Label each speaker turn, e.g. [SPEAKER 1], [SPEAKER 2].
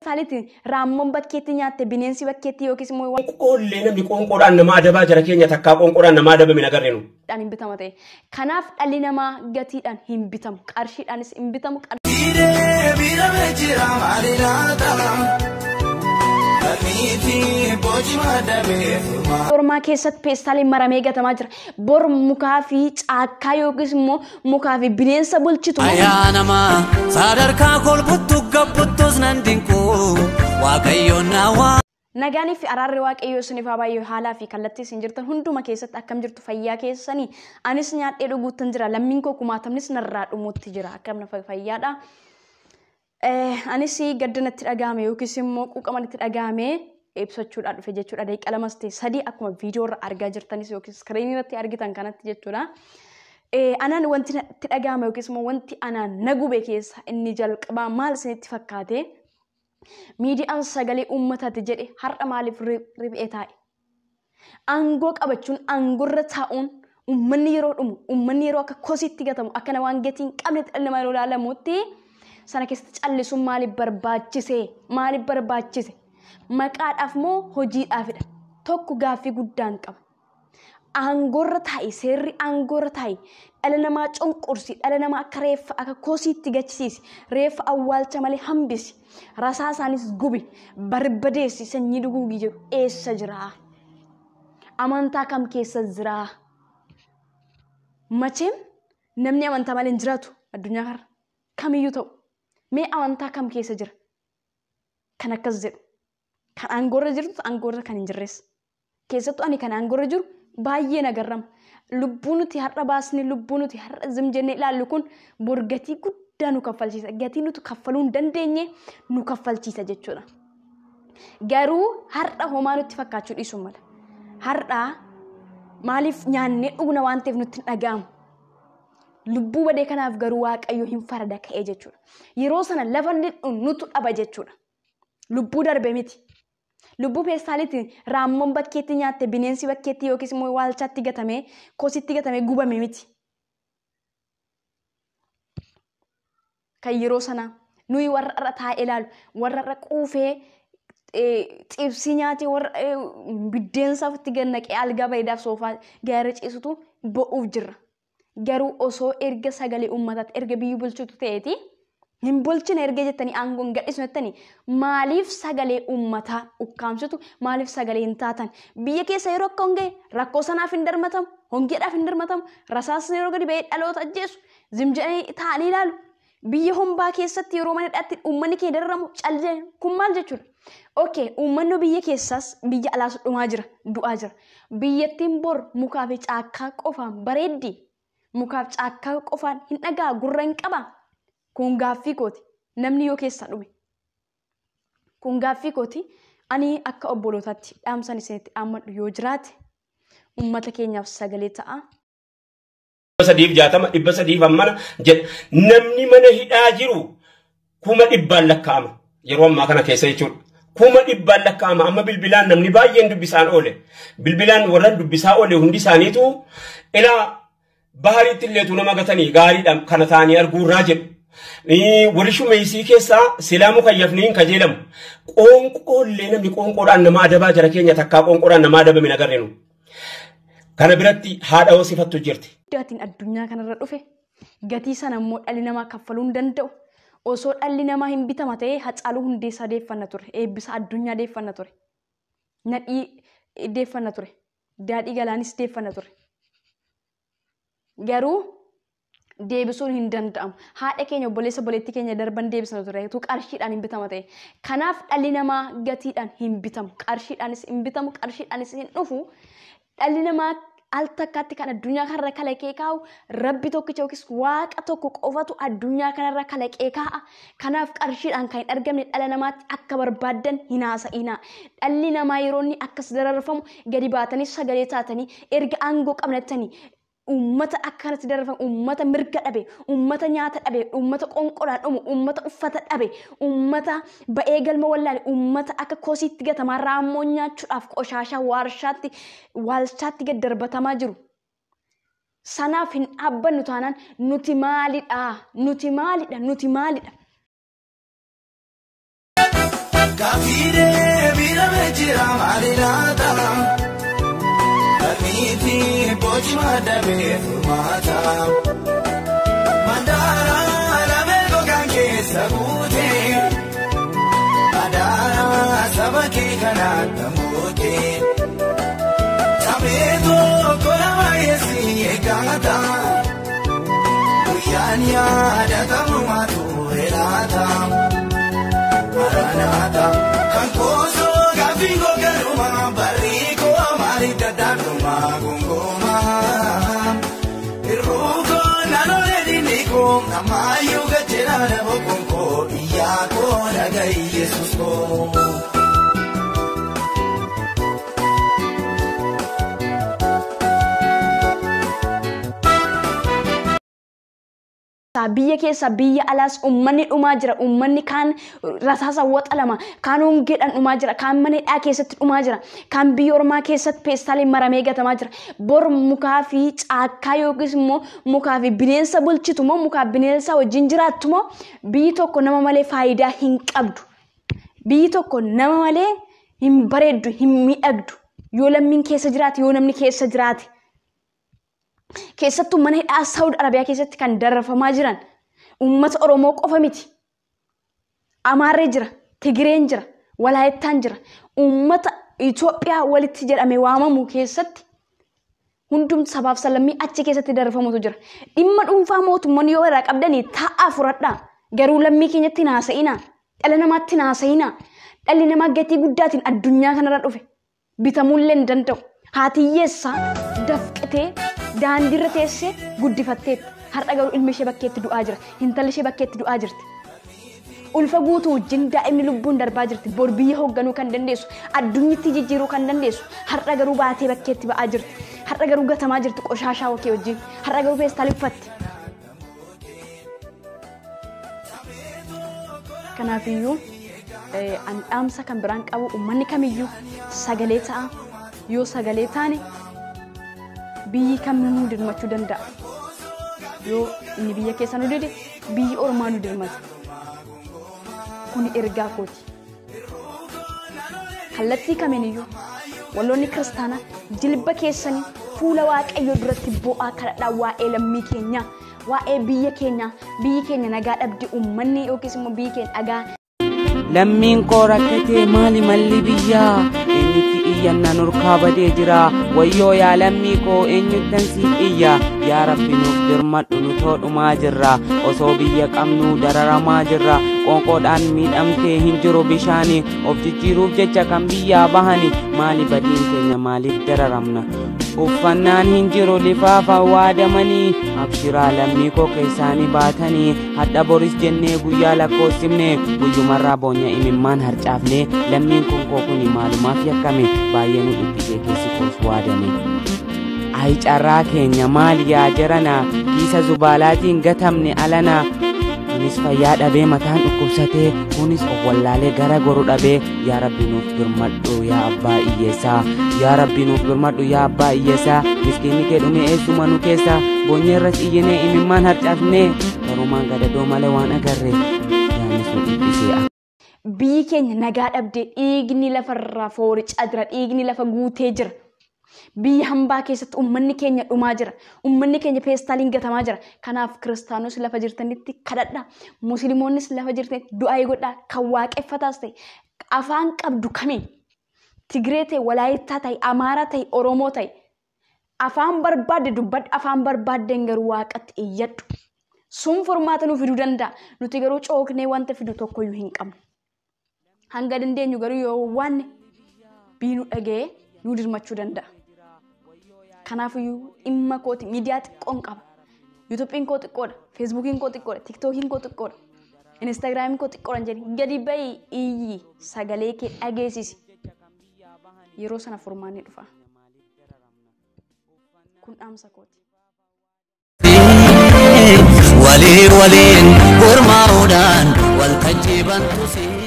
[SPEAKER 1] Saalitiin raammoon bakkeetti nyaatte bineensi bakkeetti yookiis immoo
[SPEAKER 2] Qoollee namni qoonqoodhaan nama adabaa jara keenya takkaa qoonqoodhaan nama adabame agarreenu.
[SPEAKER 1] Hin bitama ta'e. Kanaaf dhalli namaa gatiidhaan hin bitamu. Qarshiidhaanis hin bitamu. Ormaa keessatti peestaaliin maramee gatamaa jira. Bor mukaa fi caakkaa yookiis immoo mukaa fi bineensa bulchitu.
[SPEAKER 3] Ayyaanama sadarkaa kolbuttu gabbuttus nan dinqu waaqayyoon na
[SPEAKER 1] Nagaanii fi araarri waaqayyoo isiniif haa baay'ee haalaa fi kallattii isin jirtan hunduma keessatti akkam jirtu fayyaa keessanii anis nyaadhee dhuguuttan jira lammiin koo kumaatamnis narraa dhumuutti jira akkam na fayyaadha. Anis gadda natti dhagahame yookiis immoo quuqama natti dhagahame ibsachuudhaan dhufe jechuudha. Daqiiqa lamas ta'e sadii akkuma viidiyoo irra argaa jirtanis yookiis iskiriinii irratti argitan kanatti jechuudha. Anaan wanti natti dhagahame yookiis immoo wanti anaan na gube keessa inni jalqabaa maal isinitti fakkaate? Miidiyaan sagalee uummataati jedhe har'a maaliif riphee taa'e? Aangoo qabachuun aangoorra taa'uun uummanni yeroo dhumu uummanni yeroo akka kosiitti gatamu akkana waan gatii hin qabne dhalli namaa yeroo ilaalamutti sana keessatti callisuun maaliif barbaachise? Maaliif barbaachise? Maqaadhaaf moo hojiidhaafidha? Tokko gaaffii guddaan qaba. Aangoorra taa'i seerri aangoorra taa'i dhala namaa cunqursi dhala namaa akka reeffa akka kosiitti gachisiisi reeffa awwaalcha malee hambisi rasaa isaanis gubi barbadeessi sanyii duguugi jedhu eessa jiraa? Amantaa kam keessa jiraa? Macheem namni amantaa malee hin jiraatu addunyaa kana kamiyyuu ta'u mee amantaa kam keessa jira? Kan akkas jedhu kan aangoorra jirtu aangoorra kan hin jirres keessattuu ani kan aangoorra jiru baay'ee nagarrama. Lubbuu nuti har'a baasne lubbuu nuti har'a zim jennee ilaallu kun bor gatii guddaa nu kaffalchiisa. Gatii nuti kaffaluu hin dandeenye nu kaffalchiisa jechuudha. Garuu har'a homaa nutti fakkaachuu dhiisuu mala. Har'a maaliif nyaannee dhugna waan ta'eef nutti hin dhaga'amu. Lubbuu badee kanaaf garuu Waaqayyo hin farada ka'ee jechuudha. Yeroo sana lafa inni nutu dhaba jechuudha. Lubbuu darbe miti. Lubbuu peestaaliitiin raammoon bakkeetti nyaatte bineensi bakkeetti yookiis immoo waalchaatti gatamee kositti gatamee gubame miti. Kan yeroo sana nuyi warra irra taa'ee ilaalu warra irra quufee xibsii nyaatee warra biddeensa ofitti gad naqee algaa bareedaaf soofaa gaara ciisutu bo'uuf jirra. Garuu osoo erga sagalee uummataatti erga biyyi bulchitu ta'eeti. Hin bulchine erga jettanii aangoon gadhiisnu jettanii maaliif sagalee uummataa ukkaamsitu maaliif sagalee hin taatan biyya keessa yeroo akka hongee rakkoo sanaaf hin darmatamu hongeedhaaf hin darmatamu rasaasni yeroo gadi ba'ee dhaloota ajjeesu zim jedhanii taa'anii ilaalu biyya hombaa keessatti yeroo mana hidhaatti uummanni kee dararamu callee kun maal jechuudha. Okay uummanni biyya keessaas biyya alaas dhumaa jira du'aa jira biyyattiin bor mukaa fi caakkaa qofaan bareeddi mukaa fi caakkaa qofaan hin dhagaa gurra hin qabaa. Kun gaaffii kooti. Namni yoo keessa dhume. Kun gaaffii kooti. Ani akka obbolootaatti dhaamsan isinitti dhaammadhu yoo jiraate uummata keenyaaf sagalee ta'a.
[SPEAKER 2] 360 300 mana jedha. Namni mana hidhaa jiru 100,000 lakkaa'ama. Yeroo ammaa kana keessa jechuudha. 100,000 lakkaa'ama. Amma bilbilaan namni baay'een dubbisaan oole. Bilbilaan warra dubbisaa oole hundi isaaniitu ilaa bahariitti illeetu nama gatanii gaariidhaan kana ta'anii arguurraa jedhu. Warri shumeessii keessaa silaa mukayyafni hin kajeelamu. Qoonqoollee namni qoonqoodhaan nama adabaa jara keenya takkaa qoonqoodhaan nama adabame agarreenu. Kana biratti haadha hoosifattu jirti.
[SPEAKER 1] Guddaatiin addunyaa kanarra dhufe gatii sana immoo dhalli namaa kaffaluu hin danda'u. Osoo dhalli namaa hin bitama ta'ee Hacaaluu Hundeessaa deeffanna ture. Eebbisa addunyaa deeffanna ture. Nadhii deeffanna ture. Daadhii Galaanis deeffanna ture. Garuu deebisuun hin danda'amu. Haadha keenya obboleessa obboleettii keenya darban deebisna ture. Utuu qarshiidhaan hin bitama ta'e. Kanaaf dhalli namaa gatiidhaan hin bitamu. Qarshiidhaanis hin bitamu. Qarshiidhaanis hin dhufu. Dhalli namaa al takkaatti kan addunyaa kanarra kalaqee kaa'u rabbi tokkicha yookiis waaqa tokko qofatu addunyaa kanarra kalaqee kaa'a. Kanaaf qarshiidhaan kan hin argamne dhala namaatti akka barbaaddan hin haasa'inaa. Dhalli namaa yeroo inni akkas dararfamu gadi baatanii sagalee taatanii erga aangoo qabnattanii uummata akkanatti dararfamu, uummata mirga dhabe, uummata nyaata dhabe, uummata qoonqoodhaan dhumu, uummata uffata dhabe, uummata ba'ee galma wallaale, uummata akka kosiitti gatamaa raammoo nyaachuudhaaf qoshaashaa waarshaatti waalchaatti gad darbatamaa jiru. Sanaaf hin dhaabbannu taanaan nuti maalidha? Nuti maalidha? Nuti maalidha?
[SPEAKER 4] Gaaffilee miidhamee jira maali laata? Barniiti boci madamee furmaata. Mandaara lamee gogaan keessa guutee. Adaara saba kee kanaatti mootee. Sabeetoo kola baay'eesi eeggata. Guyyaan yaadatamu maatu laata. Maranatha, kan koosoo gaaffii gogaruma barrii koo maaliif daddaadhuma gongoma. Irruu naannoo diinni koo ammayyuu gajjera nama konkoo iyyaa koo dhaga'i Yesuus koo.
[SPEAKER 1] Biyya keessa biyya alaas uummanni dhumaa jira. Uummanni kaan rasaasa waxalama, kaan hongeedhaan dhumaa jira, kaan mana hidhaa keessatti dhumaa jira, kaan biyya ormaa keessatti peestaaliin maramee gatamaa jira. Bor mukaa fi caakkaa yookiis immoo mukaa fi bineensa bulchitu moo mukaa bineensa wajjin jiraattu moo biyyi tokko nama malee faayidaa hin qabdu. Biyyi tokko nama malee hin bareeddu, hin miidhagdu. Yoo lammiin keessa jiraate, yoo namni keessa jiraate. Keessattuu mana hidhaa Saawud Arabiyaa keessatti kan darrafamaa jiran uummata Oromoo qofa miti. Amaarree jira, Tigireen jira, Walaayittaan jira. Uummata Itoophiyaa walitti jedhamee waamamu keessatti hundumti sabaaf sablammii achi keessatti darrafamutu jira. Dhimma dhuunfaa mootummoonni yoo irraa qabdanii taa'aa fudhadhaa. Garuu lammii keenyatti hin haasa'inaa. Dhala namaatti hin haasa'inaa. Dhalli namaa gatii guddaatiin addunyaa kanarra dhufe bitamuullee hin danda'u. Haati hiyyeessaa dafqitee daandiirra teessee guddifatteetti. Har'a garuu ilmi ishee bakkeetti du'aa jira. Intalli ishee bakkeetti du'aa jirti. Ulfa guutuu wajjin daa'imni lubbuun darbaa jirti. Bor biyya hoogganuu kan dandeessu, addunyitti jijjiiruu kan dandeessu, har'a garuu baatee bakkeetti ba'aa jirti. Har'a garuu gatamaa jirti qoshaashaa wakee wajjin. Har'a garuu feestaalii uffatti. Kanaafiyyuu an dhaamsa kan biraan qabu uummanni kamiyyuu sagalee ta'a. Yoo sagalee taane biyyi kamiyyuu dirmachuu danda'a. Yoo inni biyya keessa nu dide biyyi ormaa nu dirmata. Kuni ergaa kooti. Kallattii kamiiniyyuu walloonni kiristaanaa jilba keessanii fuula Waaqayyoo duratti bu'aa kadhadhaa waa'ee lammii keenyaa, waa'ee biyya keenyaa, biyyi keenya nagaa dhabdi uummanni yookiis immoo biyyi keenya dhagaa.
[SPEAKER 5] Lammiin koo rakkatee maali malli biyyaa? Eenyutti iyyannaan urkaa badee jira? Wayyoo yaa lammii koo eenyuttan siif iyya? Yaa Rabbi nuuf dirmadhu nu toodhumaa jirra. Osoo biyya qabnuu dararamaa jirra. Qoonqoodhaan miidhamtee hin jiru bishaani. Of jijjiiruuf jecha kan biyyaa bahani. Maali badiin keenya maaliif dararamna? Uffannaan hin jiru lifaafa waadamanii. Abshiraa lammii koo keessaanii baatanii. Hadha boris jennee guyyaa lakkoofsifne. Guyyumarraa boonya imimmaan harcaafne. Lammiin kun koo kuni maalumaaf yakkame? Baay'ee nu dhiphisee keessi koos waadame. Ayi carraa keenya maali yaa jarana? Kiisa zubaalaatiin gatamne alana. Kunis fayyaa dhabee mataan dhukkubsatee, kunis of wallaalee gara goru dhabee. Yaa Rabbi nuuf birmadhu yaa abbaa hiyyeessaa. Yaa Rabbi nuuf birmadhu yaa abbaa hiyyeessaa. Miskiinni kee dhume eessuma nu keessa. Boonyeerras iyyinee imimmaan harcaafnee. Barumaan gadadoo malee waan agarre. Yaannis nu dhiphisee.
[SPEAKER 1] Biyyi keenya nagaa dhabdee dhiigni lafarraa fooricaa jira. Dhiigni lafa guutee jira. Biyya hambaa keessatti uummanni keenya dhumaa jira. Uummanni keenya peestaaliin gatamaa jira. Kanaaf kiristaanos lafa jirtanitti kadhadhaa. Musliimoonnis lafa jirtanitti du'aa godhaa. Kan waaqeffataas ta'e afaan qabdu kamiin Tigree ta'e, Walaayittaa ta'e, Amaaraa ta'e, Oromoo ta'e afaan barbaadde dubbadhu, afaan barbaaddeen garuu waaqatti iyyadhu. Sun furmaata nu fiduu danda'a. Nuti garuu cooknee wanta fidu tokkoyyuu hin qabnu. Hanga dandeenyu garuu yoo waanne biyyi nu dhaga'ee nu dirmachuu danda'a. Kanaafiyyuu dhimma kooti miidiyaa xiqqoon qaba. Yuutuubiin koo xiqqoodha, Feesbuukiin koo xiqqoodha, Tiktookiin koo xiqqoodha, Instaagiraamiin koo xiqqoodha jedhi gadi bahi iyyi sagalee kee dhageessisi. Yeroo sana furmaanni dhufa. Kun dhaamsa kooti.
[SPEAKER 3] Walii waliin gurmaa'uudhaan waltajjii bantu.